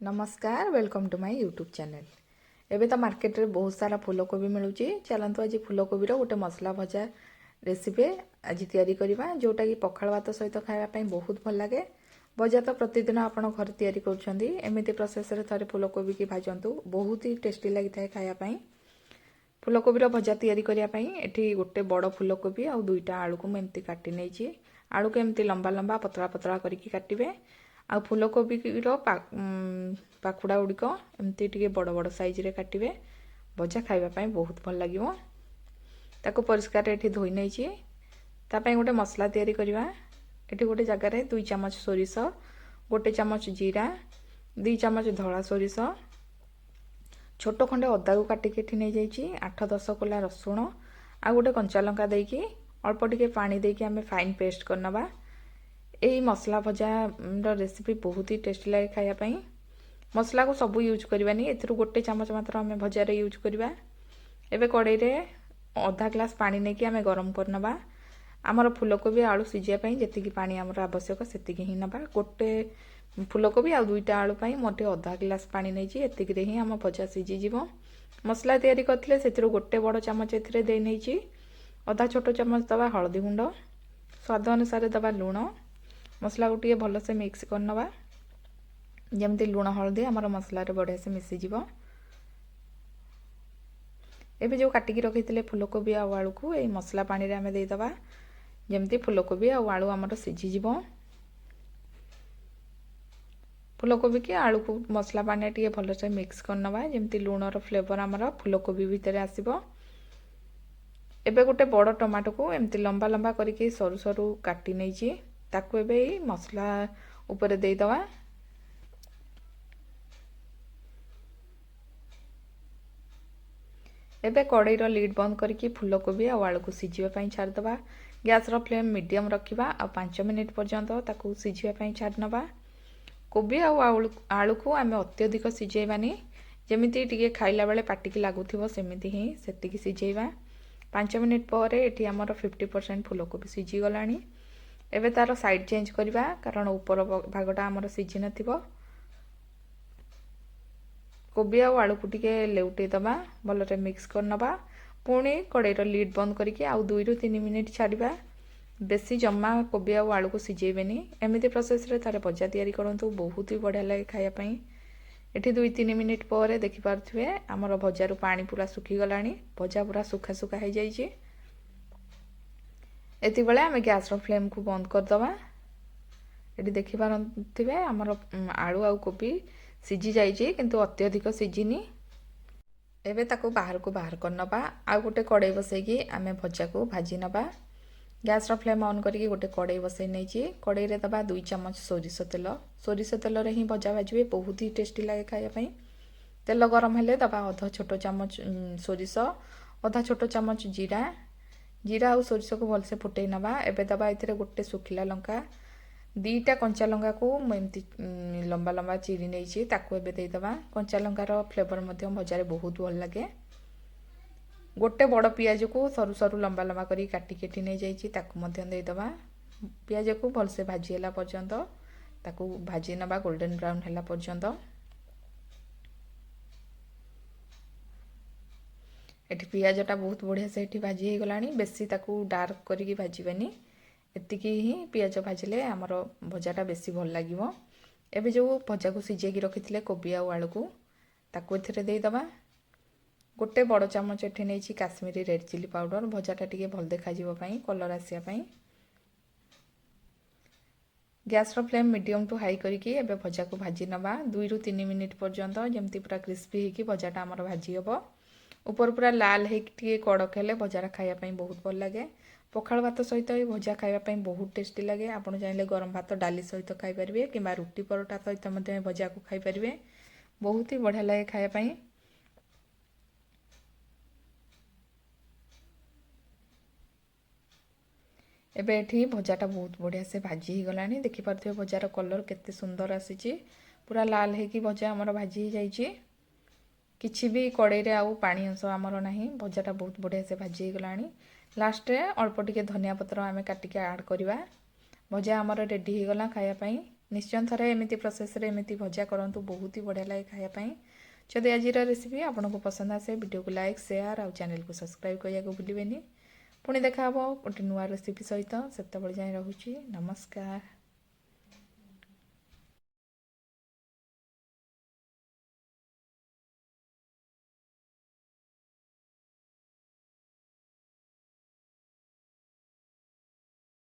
ନମସ୍କାର, welcome to my YouTube channel. ଏବେ ତ ମାର୍କେଟରେ ବହୁତ ସାରା ଫୁଲକୋବି ମିଳୁଛି। ଚାଲନ୍ତୁ, ଆଜି ଫୁଲକୋବିର ଗୋଟେ ମସଲା ଭଜା ରେସିପି ଆଜି ତିଆରି କରିବା, ଯେଉଁଟାକି ପଖାଳ ଭାତ ସହିତ ଖାଇବା ପାଇଁ ବହୁତ ଭଲ ଲାଗେ। ଭଜା ତ ପ୍ରତିଦିନ ଆପଣ ଘରେ ତିଆରି କରୁଛନ୍ତି। ଏମିତି ପ୍ରୋସେସରେ ଥରେ ଫୁଲକୋବିକି ଭାଜନ୍ତୁ, ବହୁତ ହି ଟେଷ୍ଟି ଲାଗିଥାଏ ଖାଇବା ପାଇଁ। ଫୁଲକୋବିର ଭଜା ତିଆରି କରିବା ପାଇଁ ଏଠି ଗୋଟେ ବଡ଼ ଫୁଲକୋବି ଆଉ ଦୁଇଟା ଆଳୁକୁ ମୁଁ ଏମିତି କାଟି ନେଇଛି। ଆଳୁକୁ ଏମିତି ଲମ୍ବା ଲମ୍ବା, ପତଳା ପତଳା କରିକି କାଟିବେ ଆଉ ଫୁଲକୋବିର ପାଖୁଡ଼ା ଗୁଡ଼ିକ ଏମିତି ଟିକେ ବଡ଼ ବଡ଼ ସାଇଜରେ କାଟିବେ। ଭଜା ଖାଇବା ପାଇଁ ବହୁତ ଭଲ ଲାଗିବ। ତାକୁ ପରିଷ୍କାର ଏଠି ଧୋଇ ନେଇଛି। ତା ପାଇଁ ଗୋଟେ ମସଲା ତିଆରି କରିବା। ଏଠି ଗୋଟେ ଜାଗାରେ 2 ଚାମଚ ସୋରିଷ, 1 ଚାମଚ ଜିରା, 2 ଚାମଚ ଧଳା ସୋରିଷ, ଛୋଟ ଖଣ୍ଡେ ଅଦାକୁ କାଟିକି ଏଠି ନେଇଯାଇଛି, 8-10 କୋଲା ରସୁଣ ଆଉ ଗୋଟେ କଞ୍ଚା ଲଙ୍କା ଦେଇକି ଅଳ୍ପ ଟିକେ ପାଣି ଦେଇକି ଆମେ ଫାଇନ୍ ପେଷ୍ଟ କରିନେବା। ଏଇ ମସଲା ଭଜାର ରେସିପି ବହୁତ ହି ଟେଷ୍ଟି ଲାଗେ ଖାଇବା ପାଇଁ। ମସଲାକୁ ସବୁ ୟୁଜ୍ କରିବାନି, ଏଥିରୁ 1 ଚାମଚ ମାତ୍ର ଆମେ ଭଜାରେ ୟୁଜ୍ କରିବା। ଏବେ କଡ଼େଇରେ ଅଧା ଗ୍ଲାସ୍ ପାଣି ନେଇକି ଆମେ ଗରମ କରିନେବା। ଆମର ଫୁଲକୋବି ଆଳୁ ସିଝିବା ପାଇଁ ଯେତିକି ପାଣି ଆମର ଆବଶ୍ୟକ, ସେତିକି ହିଁ ନେବା। ଗୋଟେ ଫୁଲକୋବି ଆଉ ଦୁଇଟା ଆଳୁ ପାଇଁ ମୁଁ ଟିକେ ଅଧା ଗ୍ଲାସ୍ ପାଣି ନେଇଛି। ଏତିକିରେ ହିଁ ଆମ ଭଜା ସିଝିଯିବ। ମସଲା ତିଆରି କରିଥିଲେ, ସେଥିରୁ ଗୋଟେ ବଡ଼ ଚାମଚ ଏଥିରେ ଦେଇ ନେଇଛି। ଅଧା ଛୋଟ ଚାମଚ ଦେବା ହଳଦୀ ଗୁଣ୍ଡ, ସ୍ୱାଦ ଅନୁସାରେ ଦେବା ଲୁଣ। ମସଲାକୁ ଟିକେ ଭଲସେ ମିକ୍ସ କରିନେବା, ଯେମିତି ଲୁଣ ହଳଦୀ ଆମର ମସଲାରେ ବଢ଼ିଆ ସେ ମିଶିଯିବ। ଏବେ ଯେଉଁ କାଟିକି ରଖିଥିଲେ ଫୁଲକୋବି ଆଉ ଆଳୁକୁ ଏଇ ମସଲା ପାଣିରେ ଆମେ ଦେଇଦେବା, ଯେମିତି ଫୁଲକୋବି ଆଉ ଆଳୁ ଆମର ସିଝିଯିବ। ଫୁଲକୋବିକି ଆଳୁକୁ ମସଲା ପାଣିରେ ଟିକେ ଭଲସେ ମିକ୍ସ କରିନେବା, ଯେମିତି ଲୁଣର ଫ୍ଲେଭର ଆମର ଫୁଲକୋବି ଭିତରେ ଆସିବ। ଏବେ ଗୋଟେ ବଡ଼ ଟମାଟୋକୁ ଏମିତି ଲମ୍ବା ଲମ୍ବା କରିକି ସରୁ ସରୁ କାଟି ନେଇଛି। ତାକୁ ଏବେ ଏଇ ମସଲା ଉପରେ ଦେଇଦେବା। ଏବେ କଡ଼େଇର ଲିଡ୍ ବନ୍ଦ କରିକି ଫୁଲକୋବି ଆଉ ଆଳୁକୁ ସିଝିବା ପାଇଁ ଛାଡ଼ିଦେବା। ଗ୍ୟାସ୍ର ଫ୍ଲେମ୍ ମିଡ଼ିୟମ୍ ରଖିବା ଆଉ 5 ମିନିଟ୍ ପର୍ଯ୍ୟନ୍ତ ତାକୁ ସିଝିବା ପାଇଁ ଛାଡ଼ି ନେବା। କୋବି ଆଉ ଆଳୁକୁ ଆମେ ଅତ୍ୟଧିକ ସିଝେଇବାନି। ଯେମିତି ଟିକେ ଖାଇଲା ବେଳେ ପାଟିକି ଲାଗୁଥିବ, ସେମିତି ହିଁ ସେତିକି ସିଝେଇବା। 5 ମିନିଟ୍ ପରେ ଏଠି ଆମର 50% ଫୁଲକୋବି ସିଝିଗଲାଣି। ଏବେ ତା'ର ସାଇଡ଼୍ ଚେଞ୍ଜ କରିବା, କାରଣ ଉପର ଭାଗଟା ଆମର ସିଝି ନଥିବ। କୋବି ଆଉ ଆଳୁକୁ ଟିକେ ଲେଉଟେଇ ଦେବା, ଭଲରେ ମିକ୍ସ କରିନେବା। ପୁଣି କଡ଼େଇର ଲିଡ୍ ବନ୍ଦ କରିକି ଆଉ 2ରୁ 3 ମିନିଟ୍ ଛାଡ଼ିବା। ବେଶୀ ଜମା କୋବି ଆଉ ଆଳୁକୁ ସିଝେଇବେନି। ଏମିତି ପ୍ରୋସେସ୍ରେ ଥରେ ଭଜା ତିଆରି କରନ୍ତୁ, ବହୁତ ହି ବଢ଼ିଆ ଲାଗେ ଖାଇବା ପାଇଁ। ଏଠି 2-3 ମିନିଟ୍ ପରେ ଦେଖିପାରୁଥିବେ, ଆମର ଭଜାରୁ ପାଣି ପୁରା ଶୁଖିଗଲାଣି। ଭଜା ପୁରା ଶୁଖା ଶୁଖା ହେଇଯାଇଛି। ଏତିକିବେଳେ ଆମେ ଗ୍ୟାସ୍ର ଫ୍ଲେମ୍କୁ ବନ୍ଦ କରିଦେବା। ଏଠି ଦେଖିପାରୁଥିବେ, ଆମର ଆଳୁ ଆଉ କୋବି ସିଝି ଯାଇଛି, କିନ୍ତୁ ଅତ୍ୟଧିକ ସିଝିନି। ଏବେ ତାକୁ ବାହାରକୁ ବାହାର କରିନେବା। ଆଉ ଗୋଟେ କଡ଼େଇ ବସେଇକି ଆମେ ଭଜାକୁ ଭାଜି ନେବା। ଗ୍ୟାସ୍ର ଫ୍ଲେମ୍ ଅନ୍ କରିକି ଗୋଟେ କଡ଼େଇ ବସେଇ ନେଇଛି। କଡ଼େଇରେ ଦେବା 2 ଚାମଚ ସୋରିଷ ତେଲ। ସୋରିଷ ତେଲରେ ହିଁ ଭଜା ଭାଜିବେ, ବହୁତ ହି ଟେଷ୍ଟି ଲାଗେ ଖାଇବା ପାଇଁ। ତେଲ ଗରମ ହେଲେ ଦେବା ଅଧ ଛୋଟ ଚାମଚ ସୋରିଷ, ଅଧା ଛୋଟ ଚାମଚ ଜିରା। ଜିରା ଆଉ ସୋରିଷକୁ ଭଲସେ ଫୁଟେଇ ନେବା। ଏବେ ଦେବା ଏଥିରେ ଗୋଟେ ଶୁଖିଲା ଲଙ୍କା, ଦୁଇଟା କଞ୍ଚା ଲଙ୍କାକୁ ମୁଁ ଏମିତି ଲମ୍ବା ଲମ୍ବା ଚିରି ନେଇଛି, ତାକୁ ଏବେ ଦେଇଦେବା। କଞ୍ଚା ଲଙ୍କାର ଫ୍ଲେଭର ମଧ୍ୟ ଭଜାରେ ବହୁତ ଭଲ ଲାଗେ। ଗୋଟେ ବଡ଼ ପିଆଜକୁ ସରୁ ସରୁ ଲମ୍ବା ଲମ୍ବା କରି କାଟିକି ଏଠି ନେଇଯାଇଛି, ତାକୁ ମଧ୍ୟ ଦେଇଦେବା। ପିଆଜକୁ ଭଲସେ ଭାଜି ହେଲା ପର୍ଯ୍ୟନ୍ତ ତାକୁ ଭାଜି ନେବା, ଗୋଲ୍ଡେନ୍ ବ୍ରାଉନ୍ ହେଲା ପର୍ଯ୍ୟନ୍ତ। ଏଠି ପିଆଜଟା ବହୁତ ବଢ଼ିଆ ସେ ଏଠି ଭାଜି ହେଇଗଲାଣି। ବେଶୀ ତାକୁ ଡାର୍କ କରିକି ଭାଜିବେନି, ଏତିକି ହିଁ ପିଆଜ ଭାଜିଲେ ଆମର ଭଜାଟା ବେଶୀ ଭଲ ଲାଗିବ। ଏବେ ଯେଉଁ ଭଜାକୁ ସିଝେଇକି ରଖିଥିଲେ କୋବି ଆଉ ଆଳୁକୁ, ତାକୁ ଏଥିରେ ଦେଇଦେବା। ଗୋଟେ ବଡ଼ ଚାମଚ ଏଠି ନେଇଛି କାଶ୍ମୀରୀ ରେଡ଼୍ ଚିଲି ପାଉଡ଼ର, ଭଜାଟା ଟିକେ ଭଲ ଦେଖାଯିବା ପାଇଁ, କଲର୍ ଆସିବା ପାଇଁ। ଗ୍ୟାସ୍ର ଫ୍ଲେମ୍ ମିଡ଼ିୟମ୍ ଟୁ ହାଇ କରିକି ଏବେ ଭଜାକୁ ଭାଜି ନେବା 2ରୁ 3 ମିନିଟ୍ ପର୍ଯ୍ୟନ୍ତ, ଯେମିତି ପୁରା କ୍ରିସ୍ପି ହେଇକି ଭଜାଟା ଆମର ଭାଜି ହେବ। ଉପର ପୁରା ଲାଲ ହେଇକି ଟିକେ କଡ଼କ ହେଲେ ଭଜାଟା ଖାଇବା ପାଇଁ ବହୁତ ଭଲ ଲାଗେ। ପଖାଳ ଭାତ ସହିତ ଏଇ ଭଜା ଖାଇବା ପାଇଁ ବହୁତ ଟେଷ୍ଟି ଲାଗେ। ଆପଣ ଚାହିଁଲେ ଗରମ ଭାତ, ଡାଲି ସହିତ ଖାଇପାରିବେ କିମ୍ବା ରୁଟି ପରଟା ସହିତ ମଧ୍ୟ ଏ ଭଜାକୁ ଖାଇପାରିବେ। ବହୁତ ହି ବଢ଼ିଆ ଲାଗେ ଖାଇବା ପାଇଁ। ଏବେ ଏଠି ଭଜାଟା ବହୁତ ବଢ଼ିଆ ସେ ଭାଜି ହେଇଗଲାଣି। ଦେଖିପାରୁଥିବେ, ଭଜାର କଲର୍ କେତେ ସୁନ୍ଦର ଆସିଛି। ପୁରା ଲାଲ ହେଇକି ଭଜା ଆମର ଭାଜି ହେଇଯାଇଛି। କିଛି ବି କଡ଼େଇରେ ଆଉ ପାଣି ଅଂଶ ଆମର ନାହିଁ। ଭଜାଟା ବହୁତ ବଢ଼ିଆ ସେ ଭାଜି ହେଇଗଲାଣି। ଲାଷ୍ଟରେ ଅଳ୍ପ ଟିକେ ଧନିଆ ପତ୍ର ଆମେ କାଟିକି ଆଡ଼୍ କରିବା। ଭଜା ଆମର ରେଡ଼ି ହେଇଗଲା ଖାଇବା ପାଇଁ। ନିଶ୍ଚୟ ଥରେ ଏମିତି ପ୍ରୋସେସ୍ରେ ଏମିତି ଭଜା କରନ୍ତୁ, ବହୁତ ହି ବଢ଼ିଆ ଲାଗେ ଖାଇବା ପାଇଁ। ଯଦି ଆଜିର ରେସିପି ଆପଣଙ୍କୁ ପସନ୍ଦ ଆସେ, ଭିଡ଼ିଓକୁ ଲାଇକ୍, ସେୟାର ଆଉ ଚ୍ୟାନେଲକୁ ସବସ୍କ୍ରାଇବ୍ କରିବାକୁ ଭୁଲିବେନି। ପୁଣି ଦେଖା ହେବ ଗୋଟେ ନୂଆ ରେସିପି ସହିତ, ସେତେବେଳେ ଯାଏଁ ରହୁଛି। ନମସ୍କାର।